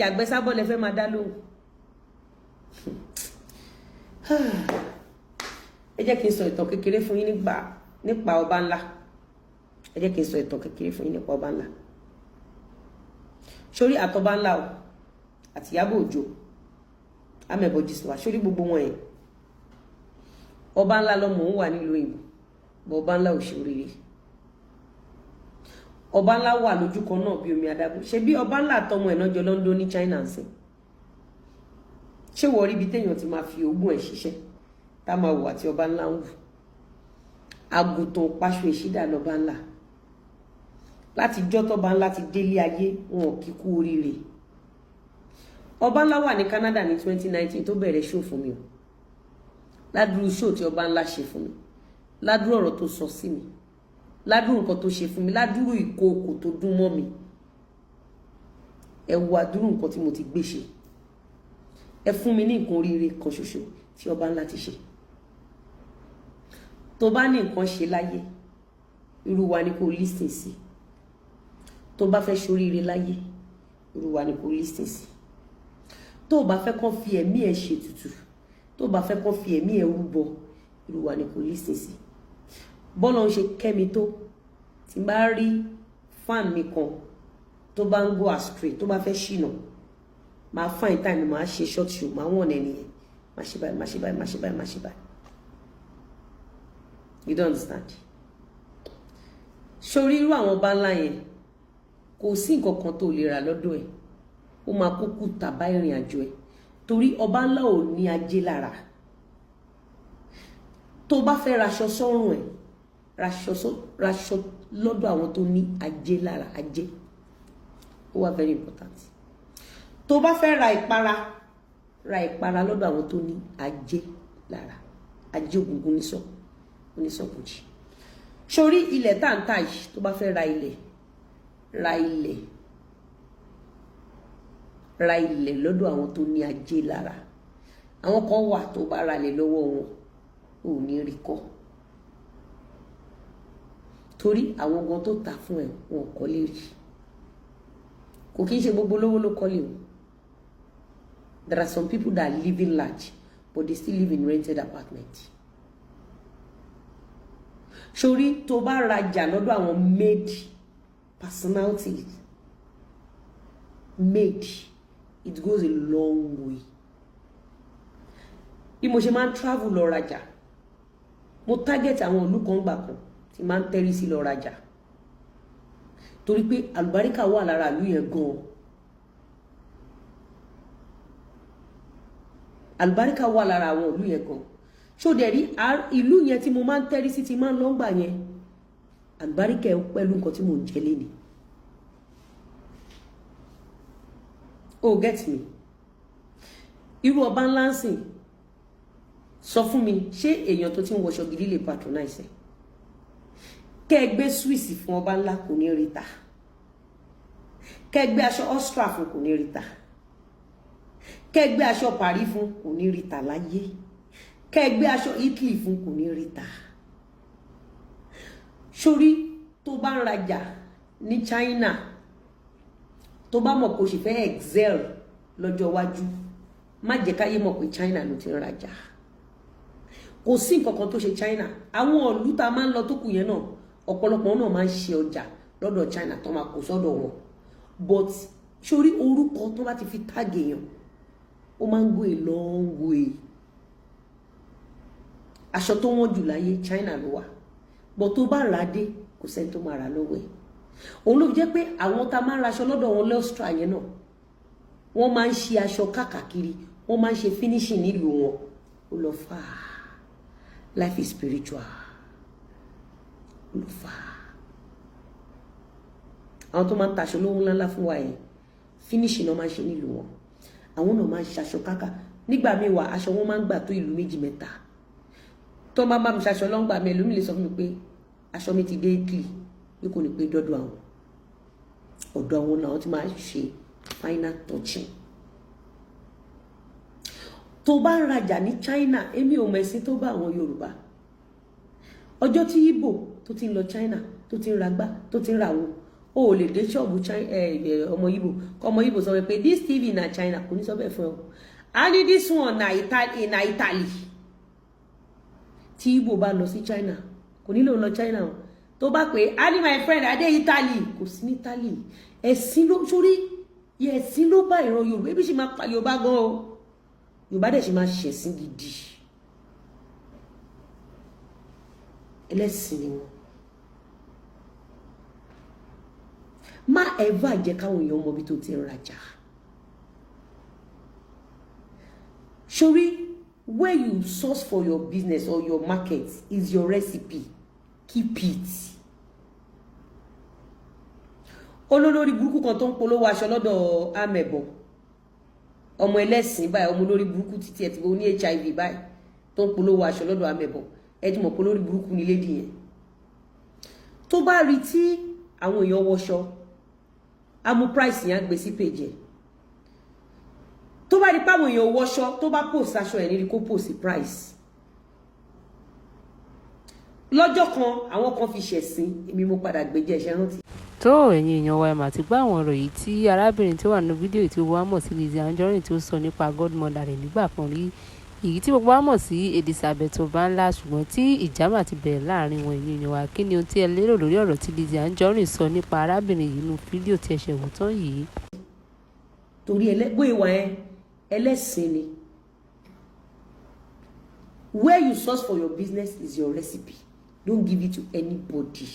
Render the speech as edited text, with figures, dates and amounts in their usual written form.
Yàgbẹ́ sábọ́ lẹ fẹ́ máa dá lóhùn. Ẹ jẹ́ kí n sọ ìtàn kékeré fún yín nípa ọba ńlá. Ẹ jẹ́ kí n sọ ìtàn kékeré fún yín nípa ọba ńlá. Sórí àtọba ńlá o àti Ìyábọ̀ Òjó, amẹ̀bọ̀ Gistlover, sórí gbogbo wọn yẹn, ọba ńlá lọmọ òun wà nílùú òyìnbó bọ, ọba ńlá ò ṣe oríire. Ọba ńlá wà lójú kan náà bí omi adágún. Ṣe bí ọba ńlá àtọmọ ẹ̀ náà jọ London ní China ń sìn. Ṣé wọ́n rí ibi téèyàn ti máa fi ogún ẹ̀ ṣiṣẹ́ tá máa wò àti ọba ńlá ń wù? Àgùntàn paṣọ ìṣídà lọba ńlá. Láti jọ́ tọ́ba ńlá ti délé ayé, wọn ò kí kú oríire. Ọba ńlá wà ní Canada ní 2019 tó bẹ̀rẹ̀ show fún mi o. Ládùúrú show tí ọba ńlá ṣe fún mi, ládùúrú ọ̀rọ̀ tó sọ sí mi, ládùúrú nǹkan tó ṣe fún mi, ládùúrú ìkookò tó dún mọ́ mi, ẹ wo àdúrú nǹkan tí mo ti gbé ṣe. Ẹ fún mi ní nǹkan oríire kan ṣoṣo tí ọba ńlá ti ṣe. Tó bá ní nǹkan ṣe láyé, irú wa ni kò listen sí. Tó bá fẹ́ ṣoríire láyé, irú wa ni kò listen sí. Tó o bá fẹ́ kàn fi ẹ̀mí ẹ̀ ṣètùtù, tó o bá fẹ́ kàn fi ẹ̀mí ẹ̀ rúbọ, irú wa ni kò listen sí. Bọ́lá ń ṣe kẹ́mi tó, tí n bá rí fan mi kan tó bá ń go astray, tó bá fẹ́ ṣìnà, máa find time, máa ṣe short show, máa wọ̀n ẹni yẹn, máa ṣe báyìí, máa ṣe báyìí, máa ṣe báyìí, máa ṣe báyìí. You don't understand. Sórí irú àwọn ọba ńlá yẹn, kò sí nǹkan kan tó lè rà lọ́dọ̀ ẹ̀, ó máa kúkú tàbá ìrìn àjò ẹ̀, torí ọba ńlá ò ní ajé lára. Tó bá fẹ́ raṣọ sọ́rùn ẹ̀, raṣọ lọ́dọ̀ àwọn tó ní ajé lára. Ajé ó wà very important. Tó bá fẹ́ ra ìpara, ra ìpara lọ́dọ̀ àwọn tó ní ajé lára. Ajé ògùngùn nísọ onísọ̀bùjì. Sórí ilẹ̀ tá à ń tà yìí, tó bá fẹ́ ra ilẹ̀, ra ilẹ̀, ra ilẹ̀ lọ́dọ̀ àwọn tó ní ajé lára. Àwọn kan wà, tó bá ra ilẹ̀ lọ́wọ́ wọn, ò ní rí kọ́, torí àwọn gan tó tà fún ẹ, wọn kọ́lé rí. Kò kí n ṣe gbogbo lówó ló kọ́lé o. There are some people that are living large, but they still live in rented apartment. Sórí tó bá rajà lọ́dọ̀ àwọn made personalities made, it goes a long way. Bí mo ṣe máa ń travel lọ rajà, mo target àwọn ìlú kan gbà kan tí máa ń tẹ́rí sí lọ rajà, torí pé àlùbáríkà wà lára ìlú yẹn gan-an. Àlùbáríkà wà lára àwọn ìlú yẹn gan. Ṣó dẹ̀ rí ìlú yẹn tí mo máa ń tẹ́rí sí, ti máa ń lọ́ngbà yẹn, àlùbáríkà ẹ̀ pẹ̀lú nǹkan tí mò ń jẹ léni. Oh, get me? Irú ọba ńlá ń sìn, sọ fún mi, ṣé èèyàn tó ti ń wọṣọ gidi lè patronize ẹ? Kẹ́ ẹ gbé Swiss fún ọba ńlá, kò ní rí ta. Kẹ́ ẹ gbé aṣọ Austria fún, kò ní rí ta. Kẹ́ ẹ gbé aṣọ Paris fún, kò ní rí ta láyé. Kẹ́ ẹ gbé aṣọ Italy fún, kò ní rí ta. Sórí tó bá ń rajà ní China, tó bá mọ̀ kó sì fẹ́ excel lọ́jọ́ iwájú, má jẹ́ káyé mọ̀ pé China ló ti ń rajà. Kò sí nǹkan kan tó ṣe China. Àwọn ìlú tá a máa ń lọ tó kù yẹn náà, ọ̀pọ̀lọpọ̀ náà máa ń ṣe ọjà lọ́dọ̀ China tó máa kó sọ́dọ̀ wọn, but sórí orúkọ tó bá ti fi tag èèyàn, ó máa ń go a long way. Aṣọ tó wọ́n jù láyé, China ló wà, but tó bá rà á dé, kò sẹ́ni tó máa rà lọ́wọ́ ẹ̀. Òun ló fi jẹ́ pé àwọn tá a máa ń raṣọ lọ́dọ̀ wọn lọ́stra yẹn náà, wọ́n máa ń ṣe aṣọ káàkiri, wọ́n máa ń ṣe finishing nílùú wọn. Ó lọ fà á. Life is spiritual. Ó lọ fà á. Àwọn tó máa ń taṣọ lówó ńláńlá fún wa yẹn, finishing náà máa ń ṣe nílùú wọn. Àwọn náà máa ń ṣaṣọ káàkà. Nígbà míì wà, aṣọ wọn máa ń gbà tó ìlú méjì mẹ́ta. Tó máa bá mi ṣaṣọ lọ́ngbà mi, ẹlòmíì lè sọ fún mi pé aṣọ mi ti dé Italy, bí kò ní pé dọ́dọ̀ àwọn. Ọ̀dọ̀ àwọn náà ti máa ń ṣe final touching. Tó bá ń rajà ní China, èmi ò mẹ̀sìn tó bá àwọn Yorùbá. Ọjọ́ tí Ìgbò tó ti ń lọ China, tó ti ń ragbá, tó ti ń ràwọ̀, O ò lè dé ṣọ́ọ̀bù ọmọ Ìgbò, kọ́ ọmọ Ìgbò sọ pé, "This TV na China." Kò ní sọ bẹ́ẹ̀ fún ẹ o. A ní, "This one na Italy, na Italy." Tí Ìgbò bá lọ sí China, kò nílò lọ China o. Tó bá pé a ní, "My friend, I dey Italy," kò sí ní Italy. Ẹ̀sìn ló sórí, ẹ̀sìn ló bá ìran Yorùbá. Ebi sì máa pa Yorùbá gan o. Yorùbá dẹ̀ sì máa ṣẹ̀sìn gidi. Ẹlẹ́sìn ni wọn. Má ever jẹ́ káwọn èèyàn mọ ibi tó ti ń rajà sórí. Where you source for your business or your market is your recipe. Keep it. Olólórí burúkú kan tó ń polówó aṣọ lọ́dọ̀ amẹ̀bọ̀, ọmọ ẹlẹ́sìn báyìí, ọmọ olórí burúkú títí ẹ̀ tí ó ní HIV báyìí, tó ń polówó aṣọ lọ́dọ̀ amẹ̀bọ̀, ẹ ti mọ̀ pé olórí burúkú ni lady yẹn. Tó bá rí tí àwọn èèyàn wọṣọ, á mú price yẹn, á gbé sí page ẹ̀. Tó bá rí páwọn èèyàn wọṣọ, tó bá post aṣọ ẹ̀ níbi kó post price. Lọ́jọ́ kan, àwọn kan fi ṣẹ̀sín èmi, mo padà gbé jẹ́ iṣẹ́ rántí. Tó, ẹ̀yin èèyàn wa, ẹ̀ mà ti gbọ́ àwọn ọ̀rọ̀ yìí tí arábìnrin tí ó wà nínú fídíò tí wọ́n mọ̀ sí Lizzy Anjorin tí ó sọ nípa godmother rẹ̀ nígbà kan rí, èyí tí gbogbo wa mọ̀ sí Elizabeth Ọbanla, ṣùgbọ́n tí ìjà mà ti bẹ̀rẹ̀ láàrin wọn. Ẹ̀yin èèyàn wa, kí ni ohun tí ẹ lérò lórí ọ̀rọ̀ tí Lizzy Anjorin sọ nípa arábìnrin yìí nínú fídíò tí ẹ ṣẹ̀ wò tán yìí? Torí bóyá ìwà ẹ ẹlẹ́sìn ni. Where you source for your business is your recipe. Don't give it to anybody.